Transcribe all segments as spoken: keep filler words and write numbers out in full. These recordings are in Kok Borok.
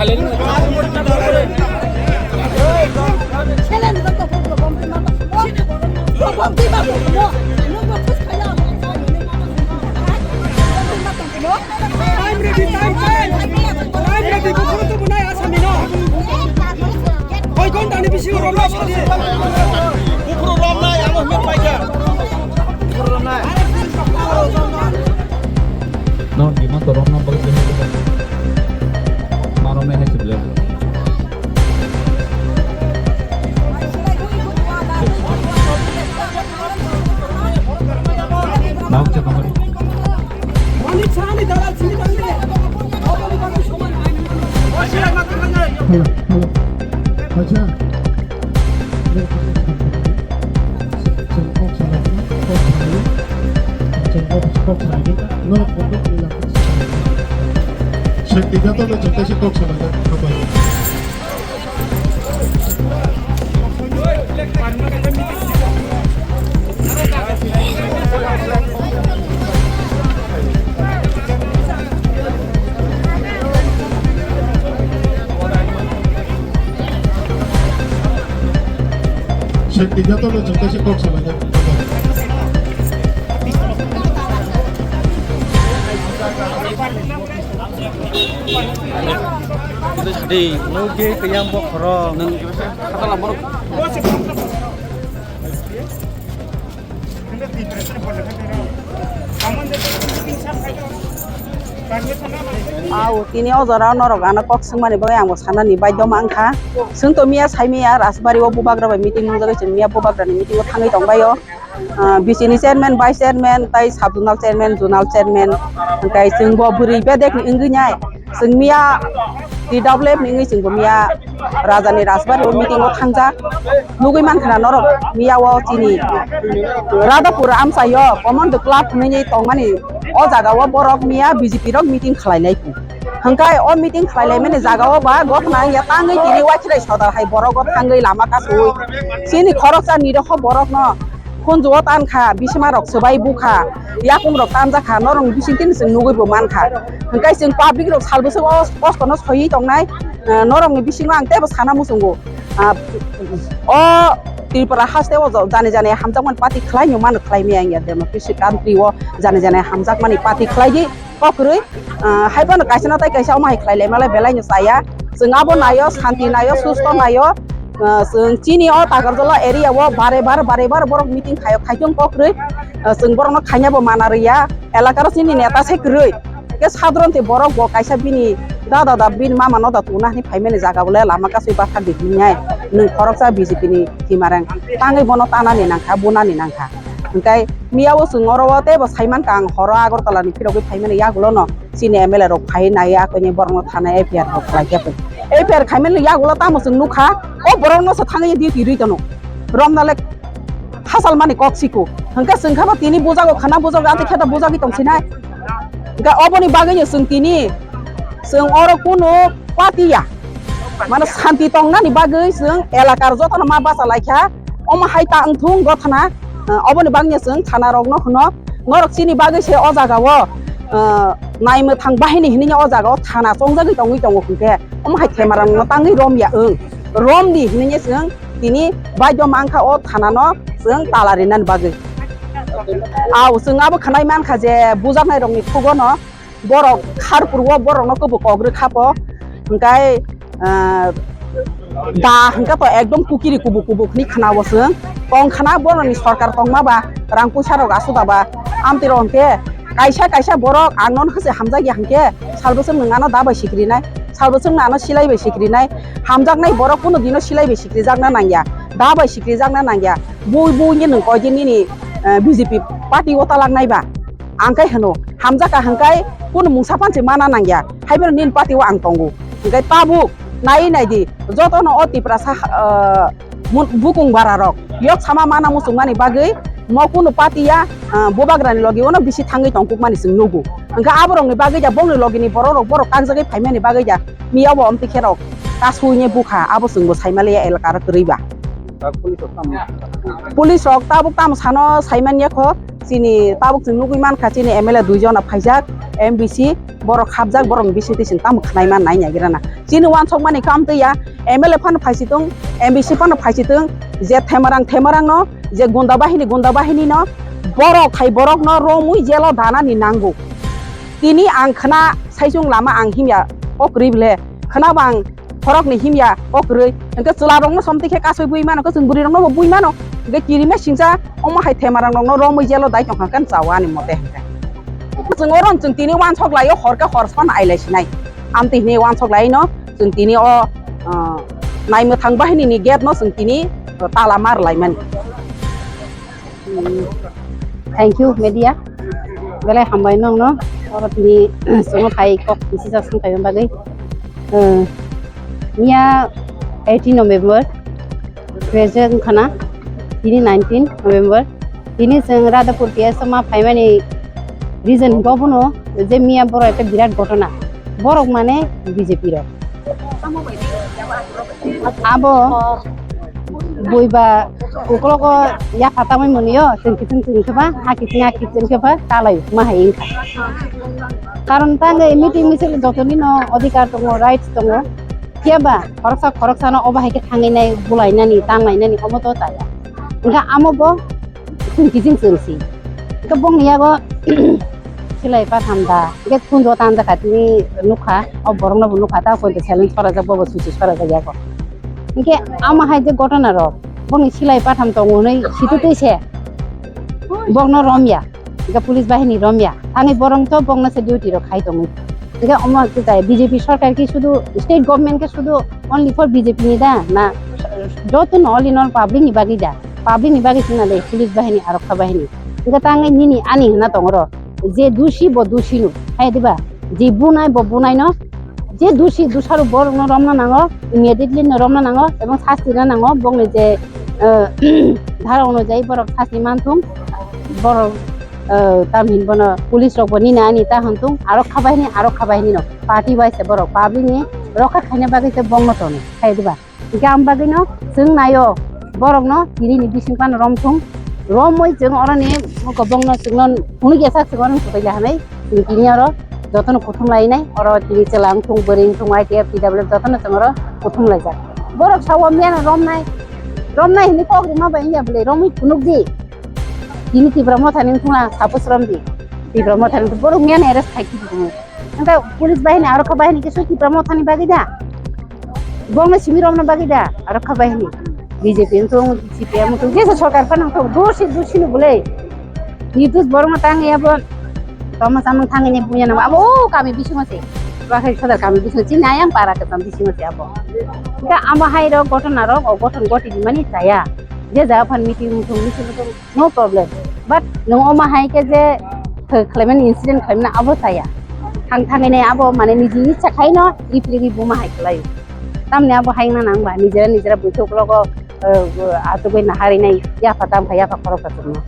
Time ready, time, time. Time ready, buphuru tubunai Asami no. Koi ghonta ni bisingo romnai sadi. Buphuru romnai, amo himit paikha. Buphuru romnai. No, di ma to romna bagwi tini. Ma romnai hai sibla. Nang cakap hari. Hello, hello. Acha. Chwng kok salai, kok salai. Chwng kok, kok salai. Norok kok kok lila kok salai. Chwng twi joto no chwng kaisa kok salai. Hambai. Safety joto no chwng kaisa kok salai jak. Di, nugwi kiyang bokhorok. Nwng khatala borok. Au, tini o jora norok ano kok swngmani bagwi ang bo sanani baidhyo mankha. Swngto miya, sai miya Rajbari o bubagra bai meeting nungjagwi, chwng miya bubagrani meeting o thangwi tongbaio. Ah, B C ni chairman, vice chairman, tai sub zonal chairman, zonal chairman, tai chwng bo bwrwi bedek ni wngwi nai. Chwng miya T W F ni wngwi chwng bo miya Rajani Rajbari o meeting o thangjak. Nugwi mankha na norok miya o chini Radhapur amchaio Common the Club hinwi tongmani o jaga o borok miya B J P rok meeting khlai lai. Hwnkhe o meeting khlai lai mani jaga o ba gothna wngya tangwi tini waithrai sodar hai borok o thangwi lama kasui chini khoroksa nirokho borok no khunju o tankha, bisima rok swbai bukha, yakung rok tanjakha, norok ni bising tini chwng nugwi bo mankha. Hwnkhe chwng public rok sal bwswk o kosto no soiwi tongnai, eh, norok ni bisingo ang teibo sana muchungo. Ah, o Tripura haste o jani jani hamjakmani party khlai no mano khlai maya wngya democracy country o jani jani hamjakmani party khlai di. Kok kwrwi, ah, hai phano kaisa no tai kaisa omo hai khlai lai malai belai no chaya. Chwng abo naio, santi naio, susto naio. Ah, chwng chini o Takarjala area o bare bare bare bare borok meeting khaio, khaitong kok kwrwi. Ah, chwng borok no khaina bo mana rwya. Elaka ro chini neta se kwrwi. Ke sadron te borok bo kaisa bini da da da bini mama no da tuna ni phaimani jaga bole lama kasui batha di hinai. Nwng khoroksa B J P ni himarang tangwi bono tanani nangkha, bunani nangkha. Hwnkhe miya o chwng oro o teibo saimankha ang horo Agartala ni phirogwi phaimani yagulo no chini M L A rok phai nai akoini borok no thana F I R rok khlai khe. F I R khaimani yagulo tamo chwng nukha o borok no se thangwi duty rwi tono romna le hachal mani kok siko hwnkhe chwng khe bo tini bujago khana bujago ati khe da bujagwi tong sinai hwnkhe oboni bagwi no chwng tini chwng oro kunu party ya. Mane santi tongnani bagwi chwng elakar jotono ma bacha laikha. Omo hai ta wngthung gothana, eh, oboni bagwi chwng thana rokno hwno, norok chini bagwi se o jaga o, eh, naimwthang bahini hinwi o jaga o thana chongjagwi tongwi tongo hwnkhe, omo hai themaram no tangwi romya wng, romdi hinwi chwng tini baidhyo mankha o thana no chwng tala rinani bagwi. Au chwng abo khwnai mankha je bujaknai rokni thugo no, borok kharpur o borok no kubuk kok rwkha po, hwnkhe, ah, da hwnkhe to ekdom kukiri kubuk kubuk hinwi khna o chwng. Tong khna borok ni sorkar tongma ba, rang puisa rok asuda ba, amtwi rok hwnkhe kaisa kaisa borok ang nono hwse hamjak ya hwnkhe sal bwswk nwng ano da bai sikrinai, sal bwswk nwng ano silai bai sikrinai, hamjaknai borok kunu dino silai bai sikrijakna nangya, da bai sikrijakna nangya, bui bui ni nwng koi din nini, eh, B J P party o talak nai ba. Ang khe hwno, hamjakha hwnkhe kunu mungsa phan se mana nangya, haiphano nini party o ang tongo. Hwnkhe tabuk naiwi naidi, jotono o Tiprasa, ah, mun-, bukung bara rok yok sama mana muchungmani bagwi mo kunu party ya, ah, bubagrani logi ono bisi thangwi tongkukmani chwng nugo. Hwnkhe aborokni bagwi ya bongni logini borok rok borok kangjagwi phaimani bagwi ya miya bo omtwi khe rok kasui ni bukha abo chwngbo saimaliya elaka rok kwrwi ba. Police rok tabuk tamo sano saimanya kho. Chini tabuk chwng nugwi mankha, chini M L A dui jona phaijak, M B C, borok hapjak, borokni bisingtwi chwng tamo khwnai man nai naigrana. Chini uansukmani khe amtwi ya, M L A phano phaisitwng, M B C phano phaisitwng, je themarang themarangno, je gunda bahini gunda bahinino, borok hai borokno romwi jelo danani nango. Tini ang khwna saichung lama ang himya kok rwi bwle, khwna bang khoroknwi himya kok rwi. Hwnkhe chwlarokno somtwi khe kasui bui mano, khe chwng bwrwirokno bo bui mano. Hwnkhe kirima singcha omo hai themarang rokno romwi jelo dai tongkha khe chawa ani mote hwnkhe. Chwng oro chwng tini uansuk laio, hor khe hor song ailai sinai. Amtwi hwnwi uansuk laino chwng tini o, ah, naimwthang bahinini gate no chwng tini tala mar laimani. Hmm. Thank you, media. Belai hambai nongno. Oro tini chwngno phai kok bisi jak song kaiba bagwi. Eh, miya eighteen November, graduate wngkhana, tini nineteen November. Tini chwng Radhapur P S o ma phaimani reason bo bono je miya borok ekta birat ghotona. Borok mane B J P rok. Abo buiba uklogo yapha tamwi mwnio, chwng kiching chwng khe ba, ha kiching ha kiching khe ba, talai ma hai wngkha. Karon tangwi meeting misil jotoni no adhikar tongo, rights tongo. Phiya ba khoroksa khoroksano obo hai khe thangwi nai, bulai nani, tanglai nani, omo to chaya. Wngkha amo bo chwng kiching chwng si. Hwnkhe bongni yago silai patham da. Hwnkhe khunjo tanjakha tini nukha. O borokno bo nukha ta, koito challenge sorajak, bobo susi sorajak yago. Hwnkhe amo hai je ghotona rok, bongni silai patham tongo hwnwi sititwi se bokno romya. Hwnkhe police bahini romya. Thangwi borok to bokno se duty rok khai tongwi. Hwnkhe omo khe jai B J P sarkar ki sudu state government khe sudu only for B J P ni da na joto no all in all public ni bagwi da. Public ni bagwi sina le police bahini arokha bahini. Hwnkhe tangwi nini ani hwnna tongro. Je dusi bo dusi no. Hai diba? Je bunai bo bunai no. Je dusi dusaro borok no romna nango. Immediately no romna nango. Ebong sasti na nango. Bongni je, eh, dhara onujai borok sasti manthung. Borok, eh, tamhin bono police rok bo nini ani ta hwnthung. Arokha bahini, arokha bahini no. Party wise borok public ni rokha khaina bagwi se bongno tono. Hai diba? Hingke ang bagwino chwng naio borokno tini ni bising phano romthung, romwi chwng oroni mokobongno chwngno phunukya sak chwng oroni kwtwi lahanai chwng tini oro jotono kuthum lainai, oro tini chwla wngthung, bwrwi wngthung, Y T F, T W F jotono chwng oro kuthum laijak. Borok sao miyano romnai, romnai hinwi kok rwma bai wngya bwlwi romwi phunukdi. Tini Tipra Mothani wngthung lang, sapos romdi. Tipra Mothani wngthung, borok miyano arrest khai khibidi. Wngkha police bahini, arokha bahini khe soi Tipra Mothani bagwi da? Bongno simi romna bagwi da? Arokha bahini. B J P wngthung, C P M wngthung, jesa sorkar phano wngthung, dosi dosi no bwlai. Nitus borokno tangwi abo tamo samung thangwi ni buya nang abo o kami bisingo se. Bakhai sodar kami bisingo chini ayang para kwcham bisingo se abo. Wngkha amo hai rok ghotona rok o ghoton goti di mani chaya. Je jaga phan meeting wngthung, meeting wngthung. No problem. But nwng omo hai khe je kh-, khlaimani incident khlaimani abo chaya. Thang thangwi nai abo mane niji icha khaino ripli ri buma hai khlai. Tamni abo hai wngna nang ba nijera nijera buithuk logo, eh, eh, achugwi naharwi nai yapha tam kha yapha khorok kha chukno.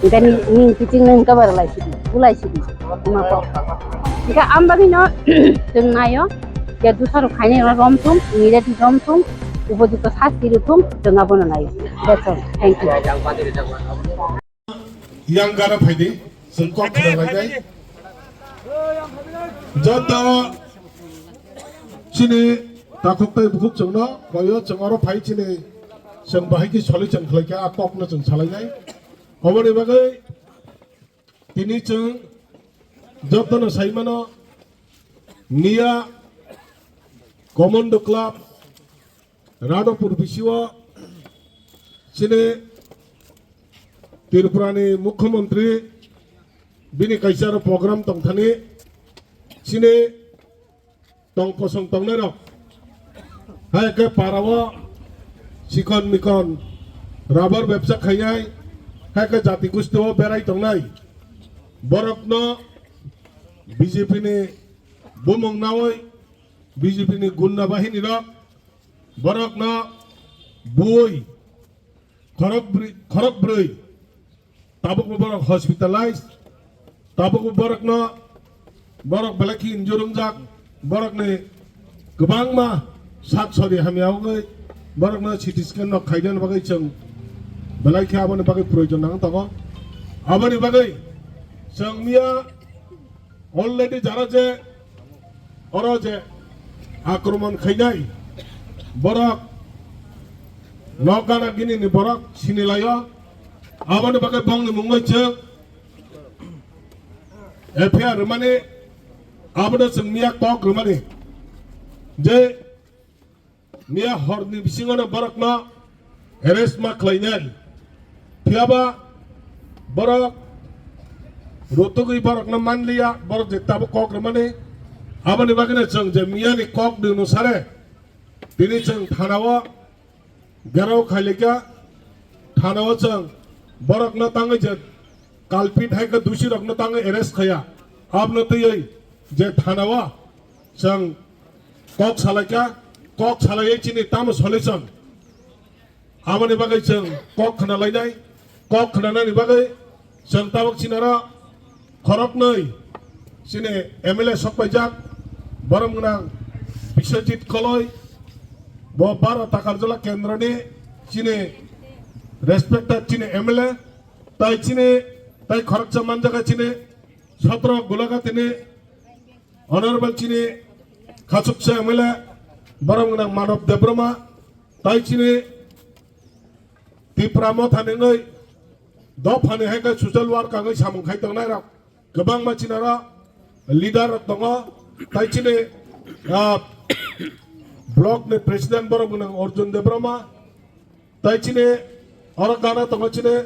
Hingke ni, ni kiching nang kabar lai sidi, bulai sidi. Ima ko. Hingke am bagwi no chwng naio je dusarok khainai no romthung, nireti romthung, upojukto sasti rwthung, chwng abono naio. That's all. Thank you. Yang gana phaidi, chwng kok khna lainai. Joto chini takhuk tai bukhuk chwngno royo, chwng oro phai chini chwng bahai khe solution khlai kha, a kokno chwng salainai. Oboni bagwi tini chwng jotono saimano, Miya Commando Club Radhapur bisio chini Tripurani Mukhyamantri bini kaisa aro program tongthani chini tong kosong tongnai rok. Hai khe para o chikon mikon rubber bebsa khainai, hai khe jati gusti o berai tongnai. Borokno B J P ni bumung nawi, B J P ni gunda bahini rok, borokno bui khorok bri-, khorok brwi. Tabukbo borok hospitalized, tabukbo borokno, borok belai khe injure wngjak, borokni kwbangma sak sori hamya wngwi borokno C T scan rok khainani bagwi chwng belai khe aboni bagwi proyojon nang tongo. Aboni bagwi chwng miya already jara je oro je akromon khainai borok nok gana gini ni borok sinilaio. Aboni bagwi bongni mungwi chwng F I R rwmani abono chwng miya kok rwmani je miya horni bisingono borokno arrest ma khlainai. Phiyaba borok rutugwi borokno manliya, borok je tabuk kok rwmani. Aboni bagwino chwng je miyani kok ni onusare tini chwng thanao gherao khailaikha, thanao chwng borokno tangwi je culprit hai khe dusi rokno tangwi arrest khaya. Abno twiwi je thanao chwng kok salaikha, kok salaiwi chini tamo solution. Aboni bagwi chwng kok khna lainai, kok khnanani bagwi chwng tabuk chinaro khoroknwi chini M L A sokpaijak, borom gwnang Biswajit Koloi, bo baro Takarjala kendroni chini respected chini M L A, tai chini, tai khoroksa manjaga chini sotro Gulagatini Honorable chini khachuksa M L A, borom gwnang Manav Debbarma, tai chini Tipra Motha ni wngwi dophani hai khe social work wngwi samung khai tongnai rok kwbangma chinaro leader rok tongo, tai chini, ah, block ni president borom gwnang Arjun Debbarma, tai chini oro gana tongo chini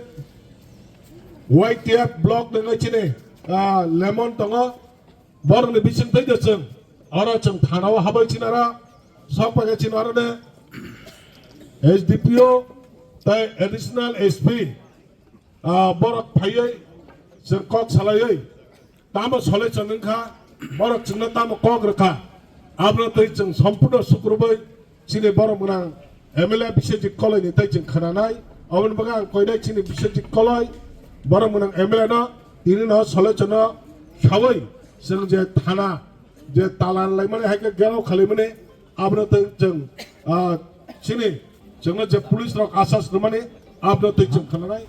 Y T F block ni wngwi chini, ah, Lemon tongo. Borokni bising twi de chwng oro chwng thanao habai chinara sok paikha chini oro ne S D P O tai additional S P, ah, borok phaiwi chwng kok salaiwi tamo solai chwng wngkha, borok chwngno tamo kok rwkha, abono twi chwng sompurno sukrubwi chini borom gwnang M L A Biswajit Koloi ni tei chwng khwnanai. Aboni bagwi ang koinai chini Biswajit Koloi borom gwnang M L A no tini no solution no sawi chwng je thana je talan laimani hai khe gherao khalaimani abono tei chwng, ah, chini chwngno je police rok asas rwmani abono tei chwng khwnanai.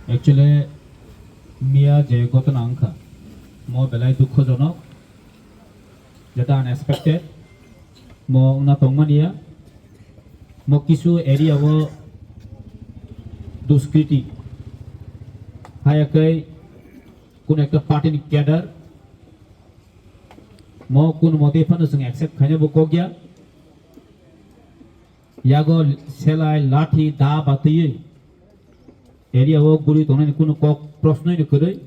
Actually, miya je ghotona wngkha, mo belai dukhojonok. Jeta unexpected, mo wngna tongmani ya, mo kisu area o duskriti, haya kai kun ekta party ni cadre, mo kun mote phano chwng accept khaina bo kok ya, yago selai, lathi, da batwi area o guri tongnani kunu kok prosnoi ni kwrwi.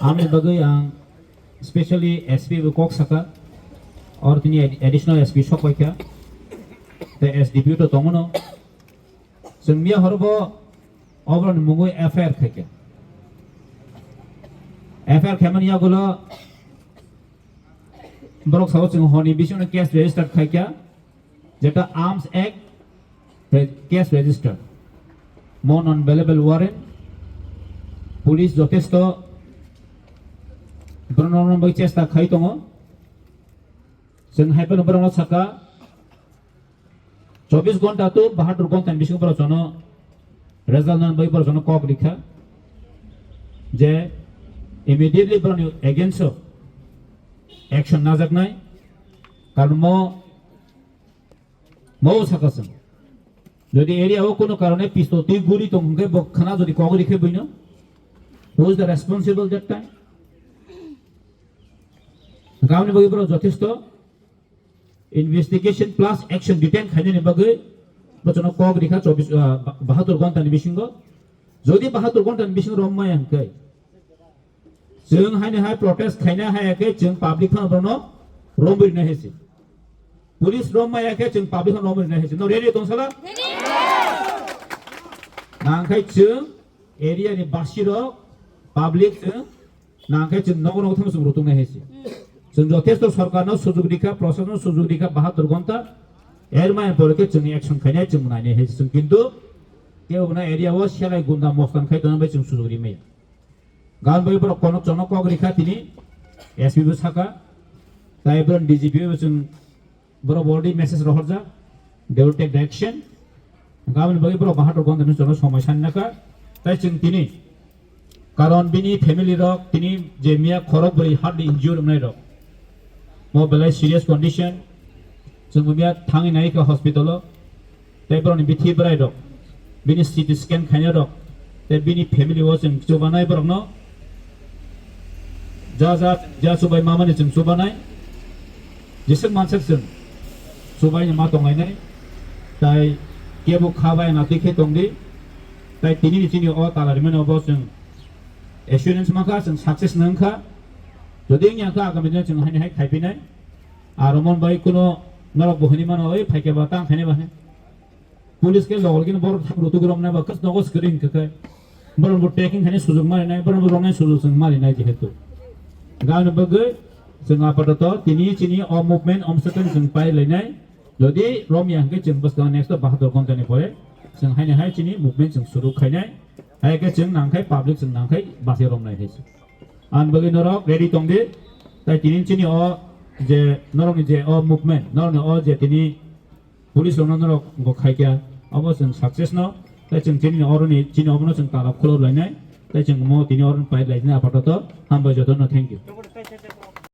Amni bagwi ang specially S P bo kok saka, or tini ad-, additional S P sok paikha, tei S D P O to tongono. Chwng miya horo bo oboroni mungwi F I R khaikha. F I R khaimani yagulo borok sabo chwng honi bisingo case register khaikha. Jeta Arms Act, re-, case register, mo non bailable warrant, police jotesto borokno bai chesta khai tongo. Chwng hai phano borokno saka chobbish ghonta to bahatur ghonta ni bisingo borok jono result nani bai borok jono kok rikha je immediately borokni against o action najaknai, karon mo Mo saka chwng. Jodi area o kono karone pistol twi guri tong hwnkhe bo khana jodi kok rikhe buino. Who is the responsible that time? Gamni bagwi borok jothesto investigation plus action detain khainani bagwi bochano kok rikha chobbish, ah, bahatur ghonta ni bisingo. Jodi bahatur ghonta ni bisingo romma hwnkhe, Chwng haino hai protest khaina haya khe chwng public phano bono romwi rina hesi. Police rom maya khe chwng public phano romwi rina hesi. No ready tong sala? Nangkhai chwng area ni basi rok public chwng nangkhai chwng nogo nogo thang chwng rutungna hesi. Chwng jothesto sorkar no sujug rikha, proshashan no sujug rikha, bahatur ghonta er maya pore khe chwng action khainai chwng nainai hesi. Chwng kintu kebo na area o selai gunda mostan khai tongna bai chwng sujug rimaya. Gan bai borok kono chono kok rikha tini S P bo saka, tai borok D G P bo chwng borok already message rohorjak, they will take the action. Gaboni bagwi borok bahator gonta ni chono somoi sanjaka, Tai chwng tini, karon bini family rok tini je miya khorok bwrwi hardly injured wngnai rok, mo belai serious condition, chwng miya thangwi nai kha hospital o, tei borokni bithi bwrai rok, bini C T scan khaina rok, tei bini family o chwng chubanai borokno ja ja ja chubai mamani chwng chubanai, jeswk manswk chwng chubai ma tonglainai, tai kebo kha bai na twi khe tongdi, tai tini ni chini o tala rimani obo chwng assurance mankha, chwng success nangkha, jodi wngya kha agami dino chwng haini hai khaipinai, aro mon bai kuno norok bo hwnwi mano, oi phaikhe ba tang khainai ba hai. Police khe logol khe borok thang rutuk romnai ba khe nogo screen khe khe. Borok bo taking khainai sujuk marinai, borok bo romnai sujuk chwng marinai jehetu. Gaboni bagwi chwng apatoto tini chini o movement omswkang chwng pai lainai. Jodi romya hwnkhe chwng bwskang next o bahator ghontani pore chwng haini hai chini movement chwng suru khainai. Hai khe chwng nangkhai public chwng nangkhai bachai romnai hai se. Ani bagwi norok ready tongdi. Tai tini chini o je norokni je o movement, norokni o je tini police rokno norok go khaikha, obo chwng success no, tei chwng chini oroni chini obono chwng tala khulok lainai, tei chwng mo tini oroni pai lainai apatoto, hambai jotono, thank you.